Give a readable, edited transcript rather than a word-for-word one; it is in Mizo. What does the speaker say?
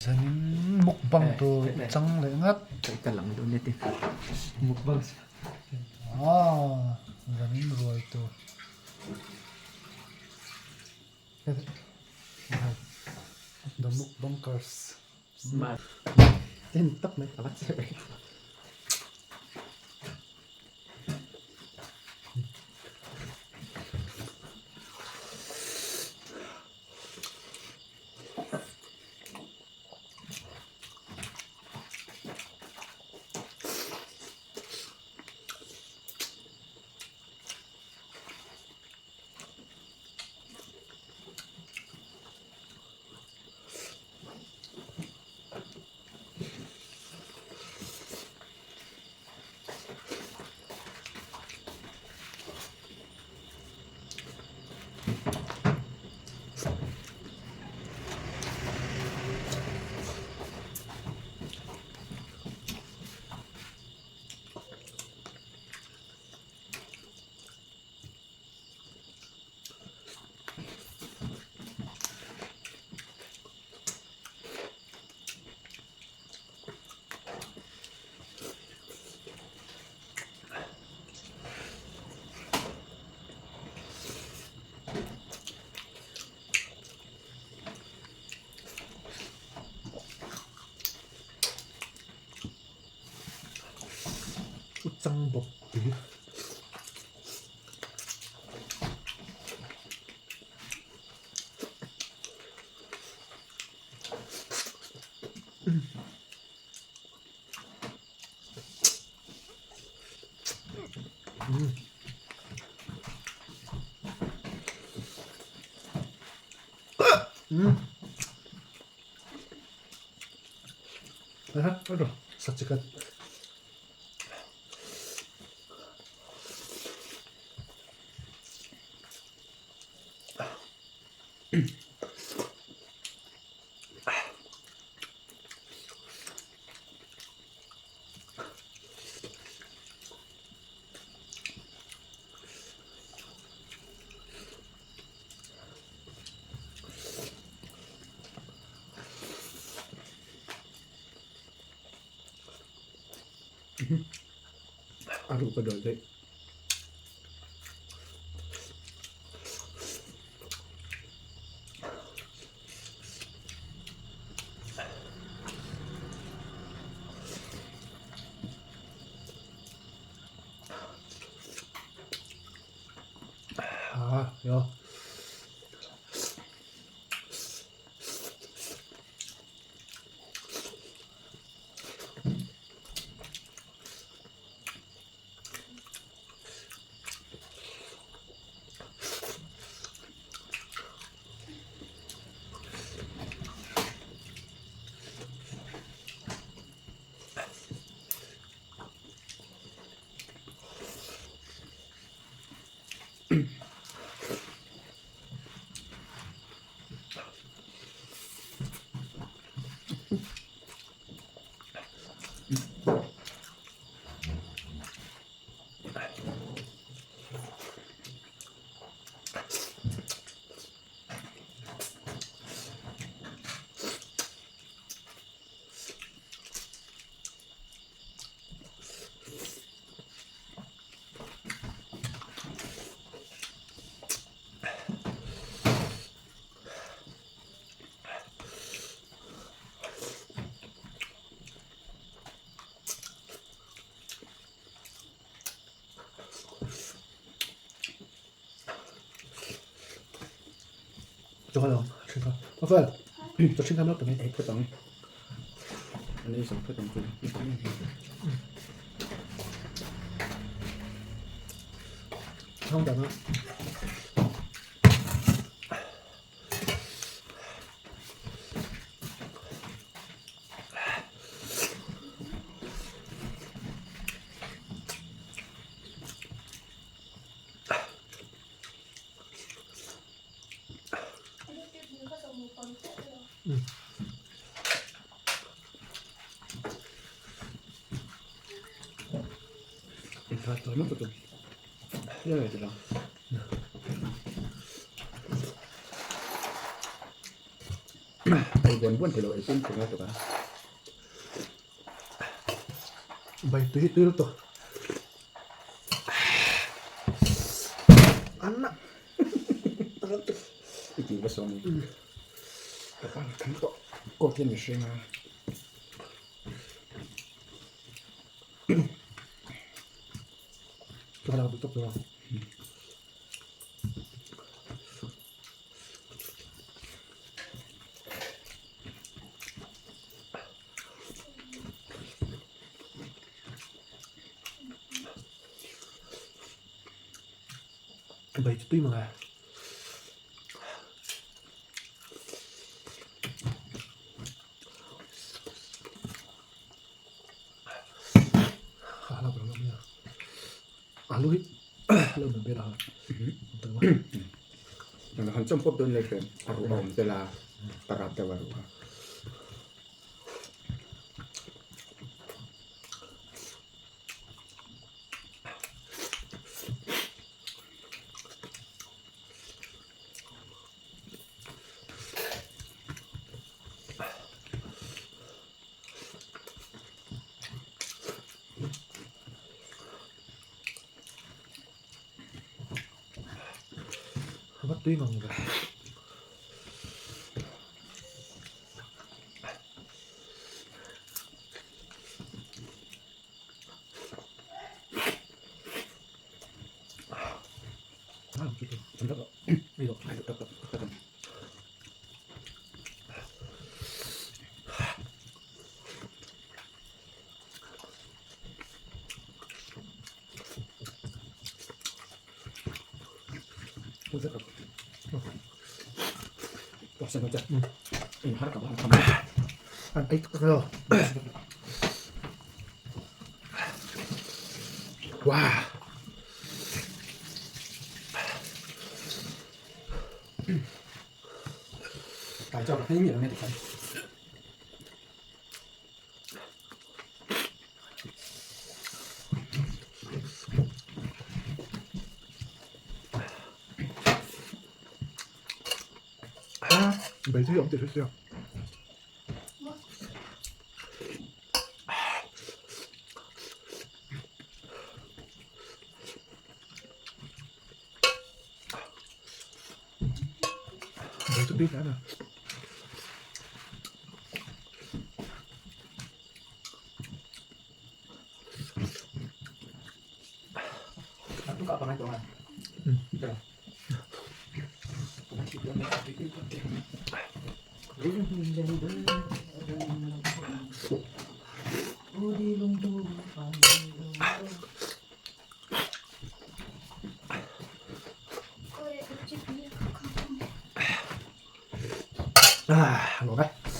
Zanin mukbang tur i chang leh ngat. Ka lang dawn e ti. Mukbang. Ah, zanin ruai tur. The mukbangers. Smart. En tak mai a va che ve. Chang bawk tui. Sa chicken. A ruh ka dawl daih. Ah, yo. Cho lo, xin thôi. Có phải. Cho xin tham lớp tụi Ei phút ang. An ei zawng phút ang chu. Không đậm á. Ei buan buan thei lo ei pum thei ngai tuk a. Bai tui tui lutuk. Anna. I ti va sawm i. Ka pan kan tawh kawt hian mihring a. Ka la tawp tawh. Bai chu tui mang e. Alu hi lo na bela ha. Han chawm pawp dawn leh hrem a ruh a awm tel a ka rap deuh a ruh a. Va tui ngang ve. Wow. Tài cho cái miệng này thì Bai tui awm tih hre sia. Bai chu tui hle a. Ah, nuam e.